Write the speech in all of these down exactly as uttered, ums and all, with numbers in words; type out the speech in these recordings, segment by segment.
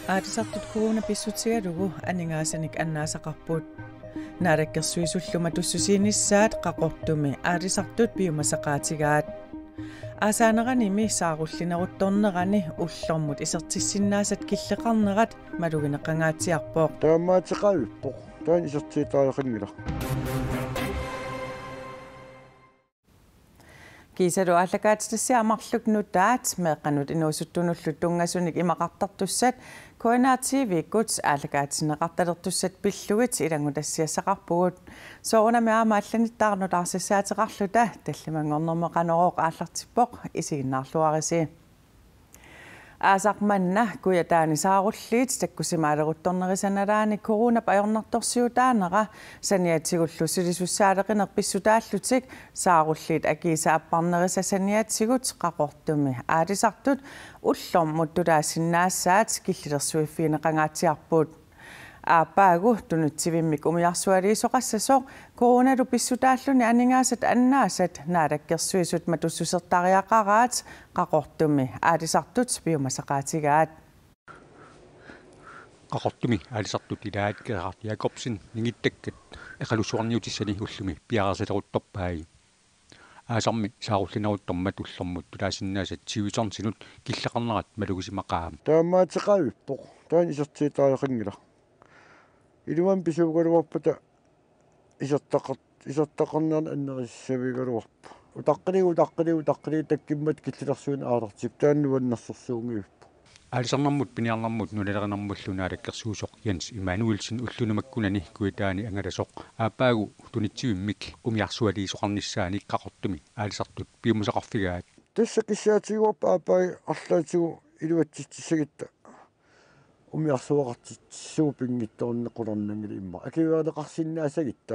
Aalisartut corona pissutigalugu aningaasanik annaasaqarput. Naalakkersuisullu matussusiinissaat Qaqortumi aalisartut piumasaqaatigaat. Aasaaneranimi saarullineruttornerani ullormut isertissinnaasat killeqarnerat malugineqangaatsiarpoq. Taamaateqavippoq. Taanna isertitariaqanngilaq. Kiisalu aallakaatitassiaq marluk nutaat meeqqanut inuusuttunullu tunngasunik imaqartartussat K N R T V-kkut aallakaatinneqartalertussat pillugit ilanngutassiassaqarpugut. Soorunami aamma allanittaarnut aarsissaateqarluta tallimanngornermi Qanorooq aallartippoq, isiginnaarluarisi. Aasaq manna Kujataani saarulliit takkusimaaleruttornerisa nalaani coronap ajornartorsiutaanera saniatigullu sulisussaaleqineq pissutaallutik saarulliit akiisa apparnerisa saniatigut Qaqortumi aalisartut ullormut tulaasinnaasaat killilersuiffigineqangaatsiarput. Aappaagu tunitsivimmik umiarsualiisoqassasoq coronalu pissutaalluni aningaasat annaasat Naalakkersuisut matussusertariaqaraat Qaqortumi aalisartut piumasaqaatigaat. Qaqortumi aalisartut ilaat Gerhard Jacobsen ningittakkat eqalussuarniutissani ullumi piareersaleruttorpai. Aasarmi saarullineruttormat ullormut tulaasinnaasat tyve tonsinut killeqarnerat malugisimaqaa. Taamaateqavippoq. Taanna isertitariaqanngilaq. Iluamik pisuugaluarpata isertaqar-, isertaqarnerani annerusissavigaluarpoq. Utaqqilivut, utaqqilivut, utaqqilivut takkimmat killilersuineq aallartippoq. Taanna nuannersorsuunngivippoq. Aalisarnermut piniarnermut nunalerinermullu naalakkersuisoq Jens Immanuelsen ulluni makkunani Kujataani angalasoq aappaagu tunitsivimmik umiarsualiisoqarnissaanik Qaqortumi aalisartut piumasaqarfigaat. Tassa kissaatigaarput aappaagu arlaatigut iluatsitsissagutta umiarsuaqartitsissagutta pinngitsoorneq qularnanngilaq immaqa. Akuerineqarsinnaasagutta.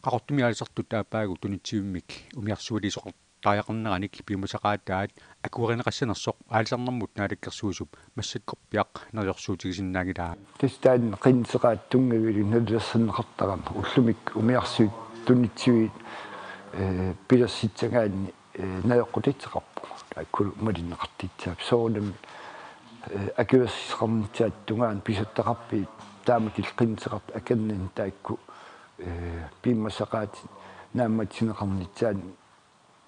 Qaqortumi aalisartut aappaagu tunitsivimmik umiarsualiisoqartariaqarneranik piumasaqaataat akuerineqassanersoq aalisarnermut naalakkersuisup massakkorpiaq neriorsuutigisinnaanngilaa. Tassa taanna qinnuteqaat tunngavilik nalilersorneqartarami ullumi umiarsuit tunitsiviit, eh, pilersitsagaanni, eh, najoqqutitseqarpoq. Taakkulu malinneqartitsisarput soorunami, eh, akuersisoqarnissaata tungaanut pisortaqarpit taamatut qinnuteqartut akornanni taakku, eh, piumasaqaatit naammassineqarnissaannut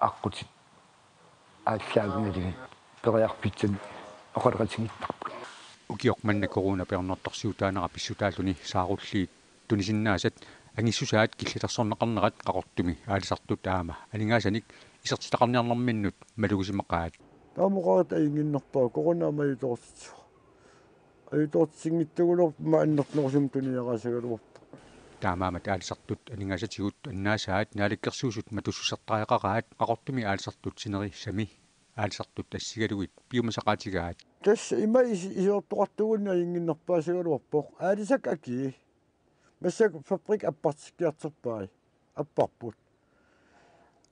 aqqutit aallaavigalugit periarfissanik oqaloqatigiittarput. Ukioq manna coronap ajornartorsiutaanera pissutaalluni saarulliit tunisinnaasat angissusaat killilersorneqarnerat Qaqortumi aalisartut aamma aningaasanik isertitaqarniarnerminnut malugisimaqaat. Taama oqarata ajunnginnerpaavoq, corona aamma ajutoortitsivoq. Ajutoortitinngitsugaluarpoq, aamma annertunerusumik tuniaqaasagaluarpoq. Taamaammat aalisartut aningaasatigut annaasaat naalakkersuisut matussusertariaqaraat Qaqortumi aalisartut sinerissami aalisartut assigalugit piumasaqaatigaat. Tassa ima isi-, isertoqartugut ajunnginnerpaasagaluarpoq. Aalisakkat akii. Massakkut fabrikkit appartikkiartorpai. Apparput.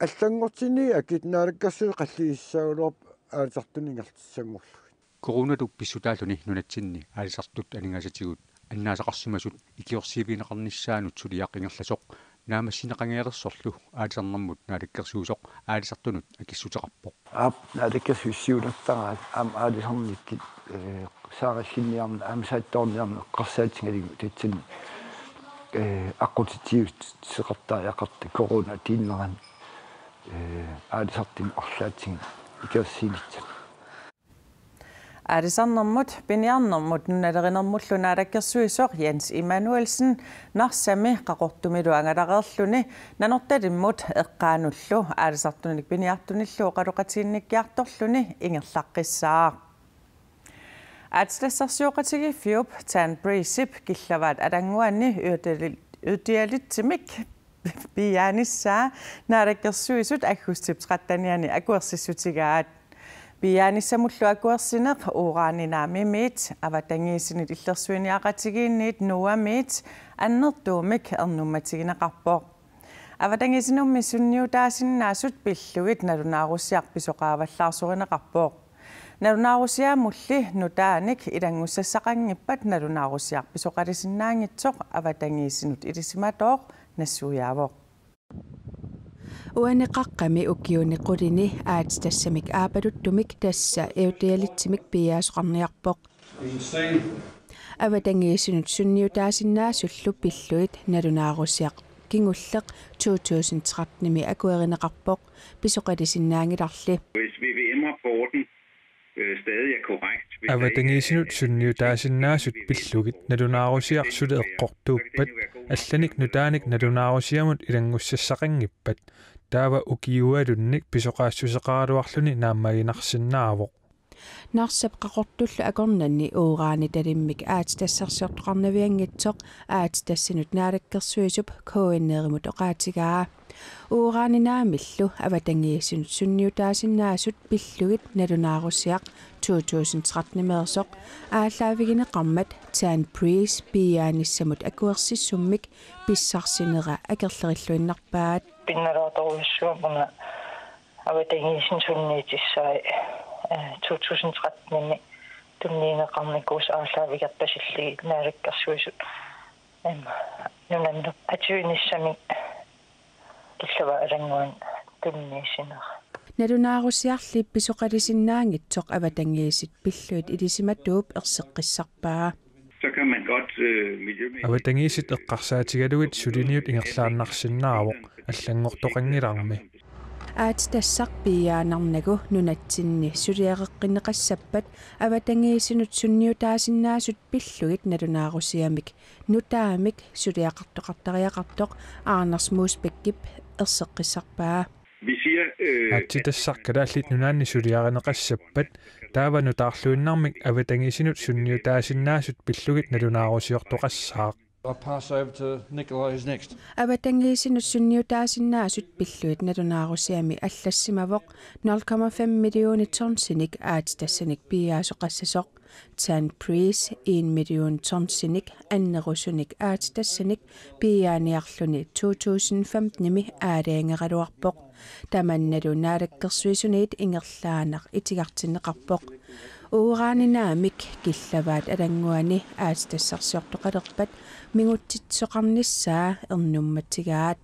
Allanngortinniit akit naalakkersuisut qalliussagaluarput aalisartunik ingerlatissanngorlugit. Coronatut pissutaalluni nunatsinni aalisartut aningaasatigut annaasaqarsimasut ikiorsiivigineqarnissaanut suliaq ingerlasoq naammassineqangajalersorlu aalisarnermut naalakkersuisoq aalisartunut akissuteqarpoq. Aap, naalakkersuisut siunertaraat aamma aalisarnikkut, eh, saarallinniarneq aamma saattoorniarneq eqqarsaatigalugu tassani, eh, aqqutitsivissuteqartariaqartoq corona tiinnerani, eh, aalisartuni arlaatigut ikiorsiinissaq. Aalisarnermut piniarnermut nunalerinermullu naalakkersuisoq Jens Immanuelsen Narsami Qaqortumilu angalareerluni Nanortalimmut eqqaanullu aalisartunik piniartunillu oqaloqatiginnikkiartorluni ingerlaqqissaaq. Aatsitassarsioqatigiiffiup Tanbreezip killavaat Alannguani Øydeali-, Øydealitsimik piiaanissaa naalakkersuisut aggustip trettenianni akuersissutigaat. Piiaanissamullu akuersineq urani naamimiit avatangiisinit illersuiniaqatigiinniit NOAH-miit annertuumik ernummatigineqarpoq. Avatangiisinummi sunniutaasinnaasut pillugit nalunaarusiaq pisoqaavallaarsorinneqarpoq. Nalunaarusiamulli nutaanik ilanngussassaqanngippat nalunaarusiaq pisoqalisinnaanngitsoq avatangiisinut ilisimatooq nassuiaavoq. Uani qaqqami ukiuni qulini aatsitassamik aapaluttumik tassa Øydealitsimik piiaasoqarniarpoq. Avatangiisinut sunniutaasinnaasullu pillugit nalunaarusiaq kingulleq to tusind tretten-imi akuerineqarpoq pisoqalisinnaanngilarli. Hvis V V M-rapporten øh, stadig er korrekt. Hvis der ikke Avatangiisinut sunniutaasinnaasut pillugit nalunaarusiaq suli eqqortuuppat, allanik nutaanik nalunaarusiamut ilanngussasaqanngippat, taava ukiualunnik pisoqaassuseqaraluarluni naammaginarsinnaavoq. Narsap qaqortullu akornanni uranitalimmik aatsitassarsiortoqarnavianngitsoq Aatsitassanut Naalakkersuisup K N R-imut oqaatigaa. Uraninaamillu avatangiisinut sunniutaasinnaasut pillugit nalunaarusiaq to tusind tretten-imeersoq aallaavigineqarmat Tanbreez piiaanissamut akuersissummik pissarsinera akerlerilluinnarpaat. Pinnalaartorujussuuvoq una avatangiisinut sunniutissaat, eh, to tusind tretten-imi tunniunneqarnikuusoq aallaavigerpasillugit Naalakkersuisut, em, nunanut atuinissamik killavaat alannguanik tunniussineq. Nalunaarusiarli pisoqalisinnaanngitsoq avatangiisit pillugit ilisimatuup erseqqissarpaa. Så kan man godt øh, miljømæssigt... Avatangiisit eqqarsaatigalugit suliniut ingerlaannarsinnaavoq, allanngortoqanngilarmi. Aatsitassaq piiaannarnagu nunatsinni suliareqqinneqassappat avatangiisinut sunniutaasinnaasut pillugit nalunaarusiamik nutaamik suliaqartoqartariaqartoq Anders Mosbækkip erseqqissarpaa. Vi siger, øh, Aatsitassaq Kalaallit Nunaanni suliarineqassappat, taava nutaarluinnarmik avatangiisinut sunniutaasinnaasut pillugit nalunaarusiortoqassaaq. I'll pass over to Nikolai, who's next. Avatangiisinut sunniutaasinnaasut pillugit nalunaarusiami allassimavoq nul komma fem millioner tonsinik aatsitassanik piiaasoqassasoq. Tanbreez en million tonsinik annerusunik aatsitassanik piiaaniarluni to tusind femten-imi aalajangeqaraluarpoq. Tamannalu Naalakkersuisuniit ingerlaannaq itigartinneqarpoq. Uraninaamik killavaat alannguani aatsitassarsiortoqalerpat mingutsitsisoqarnissaa ernummatigaat.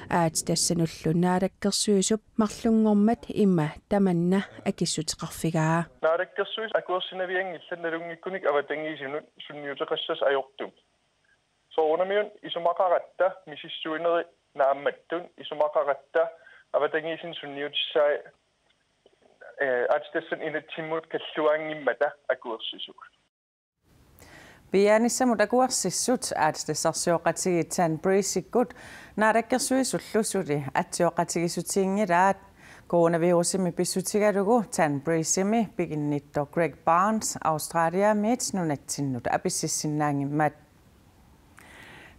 Aatsitassanullu Naalakkersuisup marlunngormat ima tamanna akissuteqarfigaa. Naalakkersuisut akuersinavianngillat nalunngikkunik avatangiisinut sunniuteqassasut ajortumik. Soorunami una isumaqaratta misissuineri naammattut, isumaqaratta avatangiisinut sunniutissaat, eh, aatsitassanut inatsimmut kalluaanngimmata akuersissut. Piiaanissamut akuersissut aatsitassarsioqatigiit Tanbreezikkut Naalakkersuisullu suli atsioqatigiissutiginngilaat. Coronavirusimik pissutigalugu Tanbreezimi piginnittoq Greg Barnes Australiamiit nunatsinnut apississinnaanngimmat.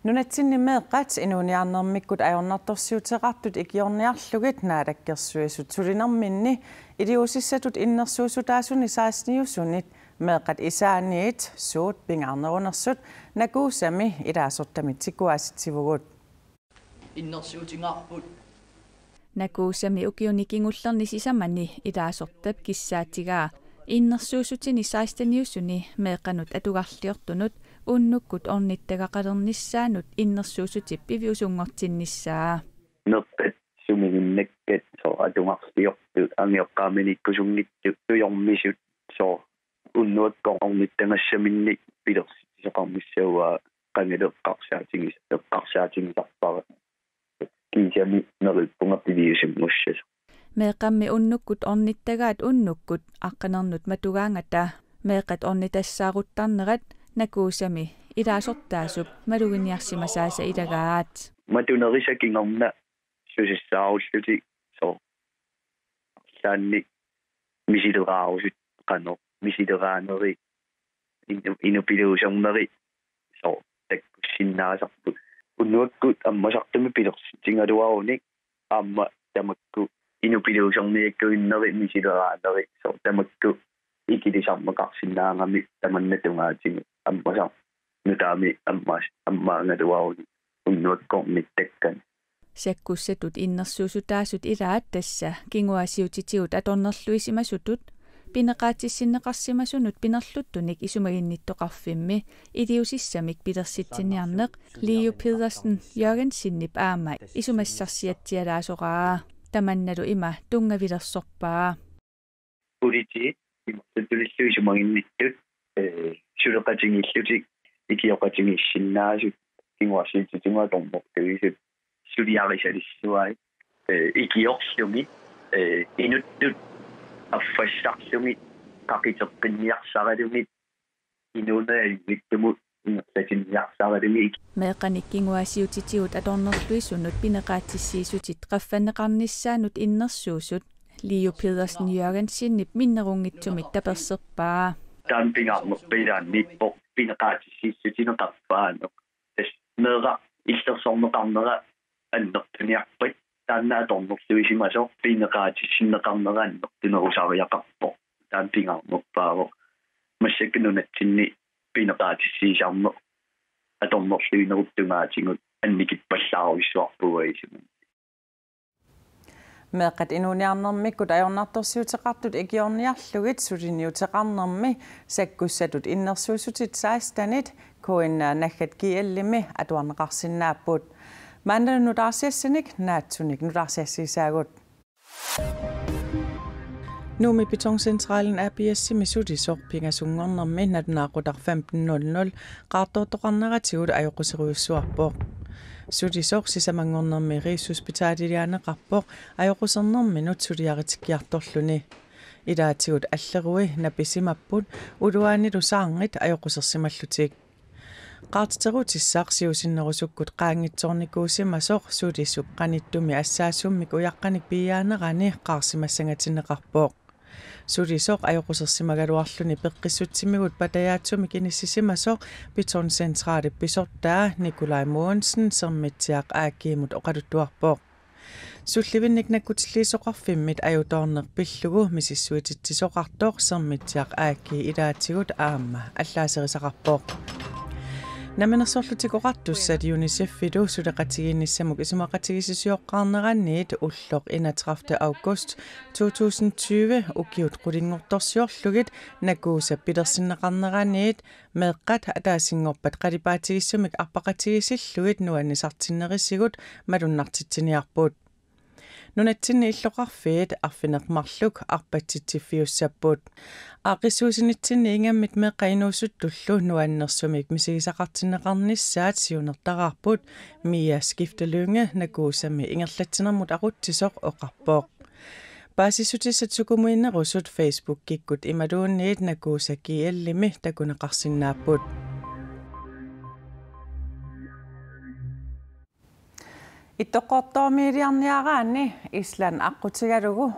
Nunatsinni meeqqat inuuniarnermikkut ajornartorsiuteqartut ikiorniarlugit Naalakkersuisut sulinerminni iliuusissatut innersuussutaasuni seksten-iusunit meeqqat isaanniit suut pingaarnerunersut Nakuusami ilaasortami tiguaasitsivugut. Innersuutigaarput. Nakuusami ukiuni kingullerni sisamani ilaasortap kissaatigaa innersuussutini seksten-iusuni meeqqanut atugarliortunut unnukkut ornittagaqalernissaanut innersuussutip piviusunngortinnissaa. Meeqqat sumiginnakkat soorlu atugarliortut angajoqqaaminiikkusunngitsut tujormisut soorlu unnuakkut ornittagassaminnik pilersitsisoqarnissaa qangali eqqarsaatigis-, eqqarsaatigisarpara. Kiisami neriuppunga piviusunngussasoq. Meeqqammi unnukkut ornittagaat unnukkut aqqanernut matugaangata meeqqat ornitassaaruttarnerat Nakuusami ilaasortaasup maluginiarsimasaasa ilagaat. Matunerisa kingorna susassaarullutik soorlu arlaannik misileraarusuttut qanoq misileraanerit inu-, inupiluuserneri soorlu takkussinnaasarput. Unnuakkut ammasartumik pilersitsigaluarunik aamma tamakku inupiluuserniakkuinneri misileraanerit soorlu tamakku ikilisarneqarsinnaagami tamanna tungaatigut ammasaq nutaami ammaas-, ammaagaluarunik unnuakkut ornittakkani. Sakkussatut innersuussutaasut ilaat tassa kinguaassiuutitigut atornerluisimasutut pineqaatissinneqarsimasunut pinerluttunik isumaginnittoqarfimmi iliuusissamik pilersitsiniarneq Leo Pedersen Jørgensenip aamma isumassarsiatsialaasoraa. Tamannalu ima tunngavilersorpaa. Politiit imertutulillu isumaginnittut, eh, suleqatigiillutik ikioqatigiissinnaasut, kinguaassiuutitigut atornerluisut suliarisalissuai, eh, ikiorlugit, eh, inuttut affassarlugit, qaqiteqqinniarsaralugit, inuuneq ajunngitsumut ingerlatinniarsaralugit. Meeqqanik kinguaassiuutitigut atornerluisunut pineqaatissiissutit qaffanneqarnissaannut innersuussut Leo Pedersen Jørgensenip minnerunngitsumik taperserpaa. Taanna pingaarnerpaat ilaanniippoq pineqaatissiissutinut qaffaaneq. Tassa meeraq illersorneqarnera annertuniarpat taanna atornerluisimasoq pineqaatissinneqarnera annertunerusariaqarpoq. Taanna pingaarnerpaavoq. Massakkut nunatsinni pineqaatissiisarneq atornerluinerup tungaatigut annikippallaarujussuarpugut isumanni. Meeqqat inuuniarnermikkut ajornartorsiuteqartut ikiorniarlugit suliniuteqarnermi sakkussatut innersuussutit sekstenit K N R naggat G L-imi atuarneqarsinnaapput. Maannalu nutaarsiassanik naatsunik nutaarsiassiisaagut. Nuummi Betoncentralen A/S-imi sulisoq pingasunngornermi nalunaaqutaq femten nul nul qaartoortoqarneratigut ajoquserujussuarpoq. Sulisoq sisamanngornermi Rigshospitaliliaaneqarpoq ajoqusernerminut suliaritikkiartorluni. Ilaatigut allerui napisimapput uluaanilu saarngit ajoqusersimallutik. Qaartiterutissaq siusinnerusukkut qaanngitsoornikuusimasoq sulisup qanittumi assaasummik ujaqqanik piiaanerani qaarsimassangatinneqarpoq. Sulisoq ajoqusersimagaluarluni peqqissutsimigut patajaatsumik inissisimasoq Betoncentralip pisortaa Nikolaj Mogensen Sermitsiaq A/S-imut oqaluttuarpoq. Sullivinnik nakkutilliisoqarfimmit ajutoorneq pillugu misissuititsisoqartoq Sermitsiaq A/S ilaatigut aamma allaaserisaqarpoq. Namminersorlutik Oqartussat UNICEF-ilu suleqatigiinnissamut isumaqatigiissusioqqaarneraniit ulloq enogtredivte august to tusind tyve ukiut qulinngortorsiorlugit Nakuusa pilersinneqarneraniit meeqqat ataasinngorpat qalipaatigissumik arpaqatigiissillugit nuannisartinnerisigut malunnartitsiniarput. Nunatsinni illoqarfiit arfineq-marluk arpatsitsiffiussapput. Aaqqissuussinitsinni ingammik meeqqat inuusuttullu nuannersumik misigisaqartinneqarnissaat siunertaraarput Mia Skifte Lynge Nakuusami ingerlatsinermut aqutsisoq oqarpoq. Paasissutissat sukumuinerusut Facebookikkut imaluunniit Nakuusa G L-imi takuneqarsinnaapput. Ittoqqortoormiiliarniaraanni Island aqqutigalugu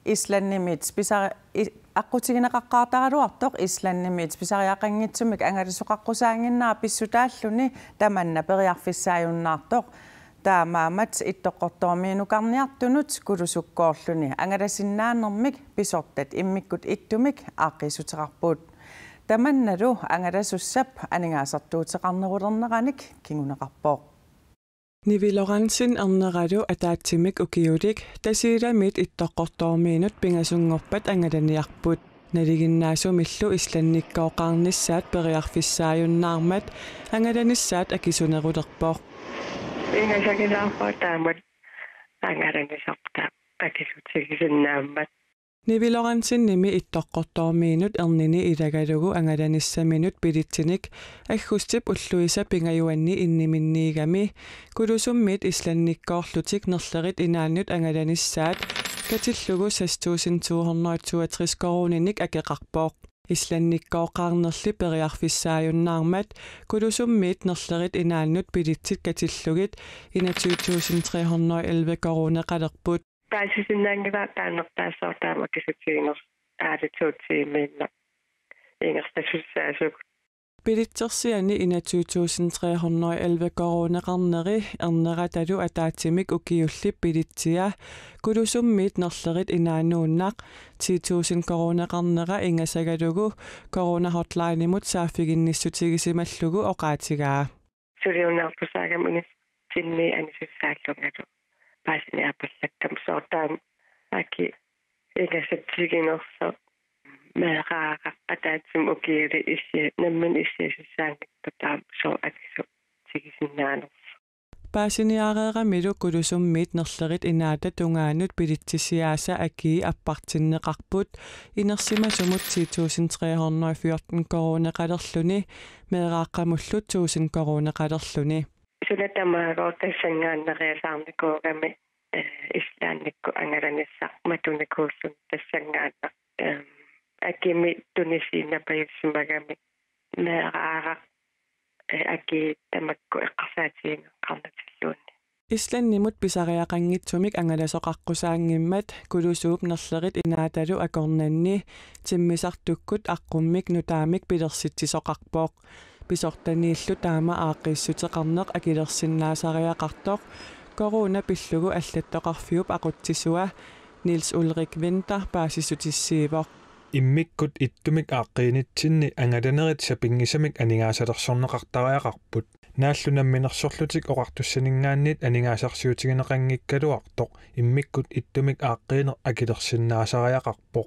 Islandimiit pisa-, i-, aqqutigineqaqqaartaraluartoq Islandimiit pisariaqanngitsumik angalasoqaqqusaannginnera pissutaalluni tamanna periarfissaajunnaartoq. Taamaammat Ittoqqortoormiinukarniartunut Kulusukkoorluni angalasinnaanermik pisortat immikkut ittumik aaqqiissuteqarput. Tamannalu angalasussap aningaasartuuteqarnerulerneranik kinguneqarpoq. Nivi Lorentzen erneralu ataatsimik ukiulik Tasiilamiit Ittoqqortoormiinut pingasunngorpat angalaniarput. Nalinginnaasumillu Islandikkooqaarnissaat periarfissaajunnaarmat angalanissaat akisunerulerpoq. Ingasagilaarpoq taamak angalanisoq taava akisutigisinnaammat. Nivi Lorentzenimi Ittoqqortoormiinut ernini ilagalugu angalanissaminut billetsinik aggustip ulluisa pingajuanni inniminniigami Kulusummiit Islandikkoorlutik nerlerit inaannut angalanissaat katillugu seks tusind to hundrede toogtres koruuninik akeqarpoq. Islandikkoornerli periarfissaajunnaarmat Kulusummiit nerlerit inaannut billetsit katillugit enogtyve tusind tre hundrede og elleve koruuneqalerput. Paasisinnaanngilara taanertaassaaq taama akisutiginersoq aali to tiimiinnaq ingerlasussaasugut. Billetsersiani enogtyve tusind tre hundrede og elleve koruuneqarneri erneratalu ataatsimik ukiullip billetsia Kulusummiit nerlerit inaanuunnaq ti tusind koruuneqarnera ingasagalugu Corona Hotlinemut saaffiginnissutigisimallugu oqaatigaa. Suliunnaartusaagami inissinni anisissaallungalu paasiniarpallakkami soorlu taama aki ingasatsiginersoq meeraaqqat ataatsimik ukiulik issi nammineq issiasussaanngippat taama sooq akisutigisinnaanera. Paasiniareeramilu Kulusummiit Nerlerit Inaata tungaanut bilitsissiaasa akii appartinneqarput, inersimasumut ti tusind tre hundrede og fjorten koruuneqalerluni, meeraaqqamullu tusind koruuneqalerluni. Suna tamaagooq tassanngaannariasaarnikuugami, eh, Islandikkut angalanissaq matunikuulluni tassanngaannaq. Em, akimi tunisiinnapajussimagami meeraaraq, eh, akii tamakku eqqarsaatigineqarnatilluunniit. Islandimut pisariaqanngitsumik angalasoqaqqusaanngimmat Kulusuup Nerlerit Inaatalu akornanni timmisartukkut aqqummik nutaamik pilersitsisoqarpoq. Pisortaniillu taama aaqqiissuteqarneq akilersinnaasariaqartoq corona pillugu allattoqarfiup aqutsisua Niels Ulrik Winther paasissutissiivoq. Immikkut ittumik aaqqiinitsinni angalanerit sapinngisamik aningaasalersorneqartariaqarput. Naallu namminersorlutik oqartussaninngaanniit aningaasarsiutigineqanngikkaluartoq immikkut ittumik aaqqiineq akilersinnaasariaqarpoq.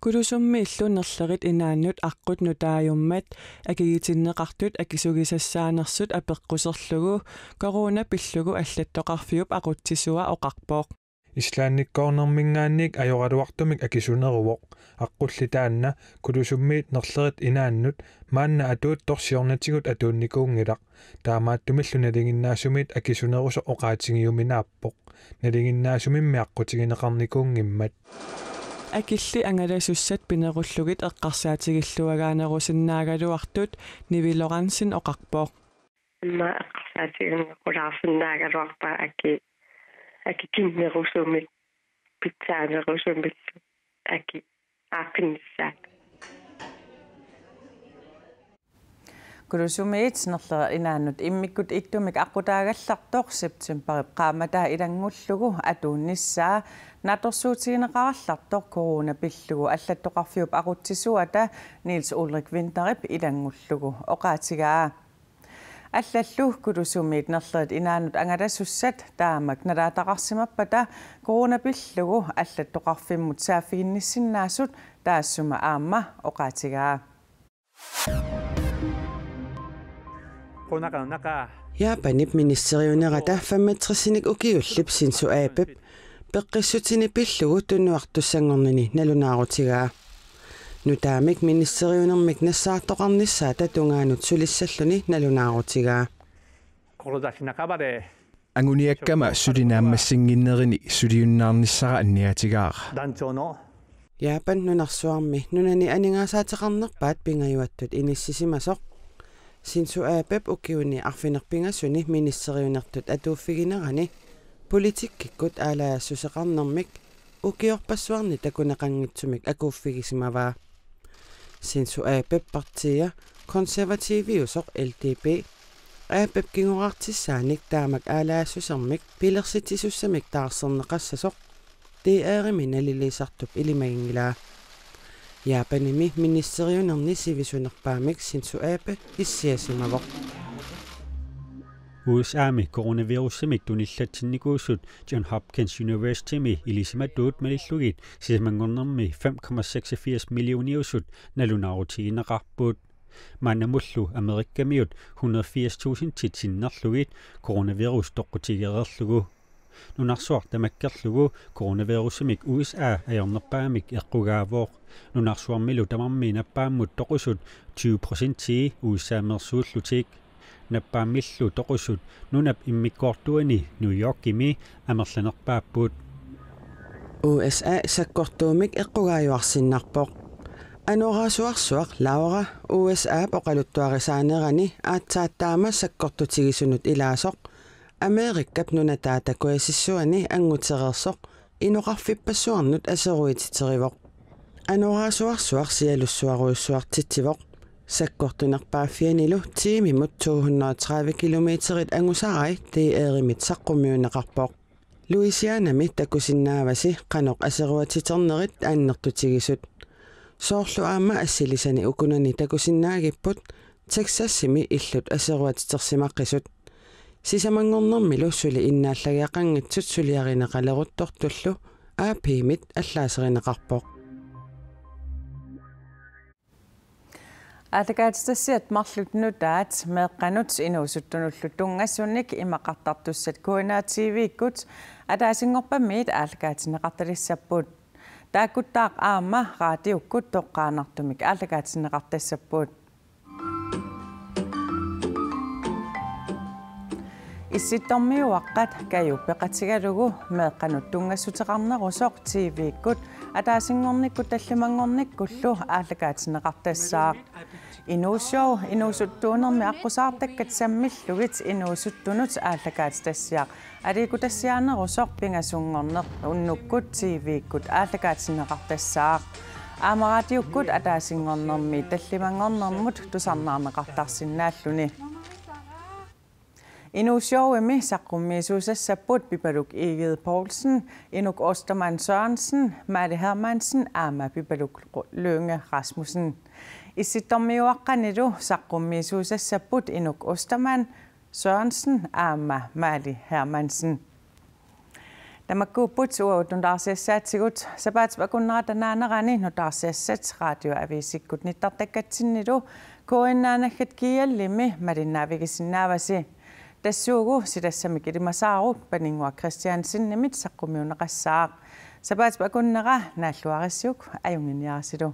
Kulusummiillu Nerlerit Inaannut aqqut nutaajummat akigitinneqartut akisugisassaanersut apeqquserlugu corona pillugu allattoqarfiup aqutsisua oqarpoq. Islandikkoornerminngaanniit ajoraluartumik akisuneruvoq. Aqqulli taanna Kulusummiit Nerlerit Inaannut maanna atuuttoq siornatigut atuunnikuunngilaq. Taamaattumillu nalinginnaasumit akisunerusoq oqaatigiuminaappoq. Nalinginnaasumimmi aqqutigineqarnikuunngimmat. Akilli angalasussat pinerullugit eqqarsaatigilluagaanerusinnaagaluartut Nivi Lorentzen oqarpoq. Immaqa eqqarsaatiginequlaarsinnaagaluarpara aki, aki kinnerusumik, pitsaanerusumillu, aki aaqqinnissaat. Kulusummiit Nerlerit Inaannut immikkut ittumik aqqutaagallartoq septembarip qaammataa ilanngullugu atuunnissaa naatsorsuutigineqarallartoq corona pillugu allattoqarfiup aqutsisuata Niels Ulrik Wintherip ilanngullugu oqaatigaa. Allallu Kulusummiit Nerlerit Inaannut angalasussat taamak nalaataqarsimappata corona pillugu allattoqarfimmut saaffiginnissinnaasut taassuma aamma oqaatigaa. Japanip ministeriunerata femogtresinik ukiullip Shinzo Abep peqqissutini pillugu tunuartussanngornini nalunaarutigaa. Nutaamik ministeriunermik nassaartoqarnissaata tungaanut sulissalluni nalunaarutigaa. Anguniakkama suli naammassinnginnerini suliunnaarnissara anniaatigaara. Japan nunarsuarmi nunani aningaasaateqarnerpaat pingajuattut inissisimasoq. Shinzo Abep ukiuni arfineq-pingasuni ministeriunertut atuuffiginerani politikkikkut aalajaassuseqarnermik ukiorpassuarni takuneqanngitsumik akuuffigisimavaa. Shinzo Abep partiia konservativiusoq L D P, Abep kingoraartissaanik taamak aalajaassusermik pilersitsisussamik taarserneqassasoq, D R-imi naliliisartup ilimaginngilaa. Japanimi ministeriunerni sivisunerpaamik Shinzo Abe issiasimavoq. U S A-mi coronavirusimik tunillatsinnikuusut John Hopkins Universitymi ilisimatuut malillugit sisamanngornermi fem komma seksogfirs millioniusut nalunaarutigineqarput. Maannamullu Amerikamiut hundrede firs tusindit sinnerlugit coronavirus toqqutigereerlugu. Nunarsuaq tamakkerlugu coronavirusimik U S A ajornerpaamik eqqugaavoq. Nunarsuarmilu tamarmik nappaammut toqusut tyve procentii U S A-meersuullutik. Nappaammillu toqusut nunap immikkoortuani New Yorkimi amerlanerpaapput. U S A sakkortuumik eqqugaajuarsinnarpoq. Anoraasuarsuaq Laura U S A-p oqaluttuarisaanerani aatsaat taama sakkortutigisunut ilaasoq Amerikap nunataata kujasissuani anngutereersoq inoqarfippassuarnut aseruititerivoq. Anoraasuarsuaq sialussuarujussuartitsivoq. Sakkortunerpaaffianilu tiimimut to hundrede og tredive kilometerit angusarai D R-imit saqqummiunneqarpoq. Louisianami takusinnaavasi qanoq aseruatiternerit annertutigisut. Soorlu aamma assilisani ukunani takusinnaagipput Texasimi illut aseruatitersimaqisut. Sisamanngornermilu suli innaallagiaqanngitsut suliarineqaleruttortullu A P-mit allaaserineqarpoq. Aallakaatitassiat marluk nutaat meeqqanut inuusuttunullu tunngasunik imaqartartussat K N R T V-kkut ataasinngorpamiit aallakaatinneqartalissapput. Taakkuttaaq aamma raatiukkut toqqaannartumik aallakaatinneqartassapput. Issittormiuaqqat Kaju peqatigalugu meeqqanut tunngassuteqarnerusoq T V-kkut ataasinngornikkut tallimanngornikkullu aallakaatinneqartassaaq. Inuussooq inuusuttuunermi aqqusaartakkat sammillugit inuusuttunut aallakaatitassiaq aliikkutassiaanerusoq pingasunngorneq unnukkut T V-kkut aallakaatinneqartassaaq. Aamma raatiukkut ataasinngornermi tallimanngornermut tusarnaarneqartarsinnaalluni. Inuussoorimi saqqummiisuusassapput Pipaluk Egede Poulsen, Inuk Ostermann Sørensen, Mali Hermansen aamma Pipaluk Lynge Rasmussen. Issittormiuaqqanilu saqqummiisuusassapput Inuk Ostermann Sørensen aamma Mali Hermansen. Tamakkuupput uagut nutaarsiassaatigut. Sapaatip akunnerata naanerani nutaarsiassat radioaviisikkut nittartakkatsinnilu K N R naggat G L-imi malinnaavigisinnaavasi. Tassuugu silassamik ilimasaaruk Paninnguaq Kristiansenimit saqqummiunneqassaaq. Sapaatip akunnera naalluarisiuk, ajunnginiarisilu.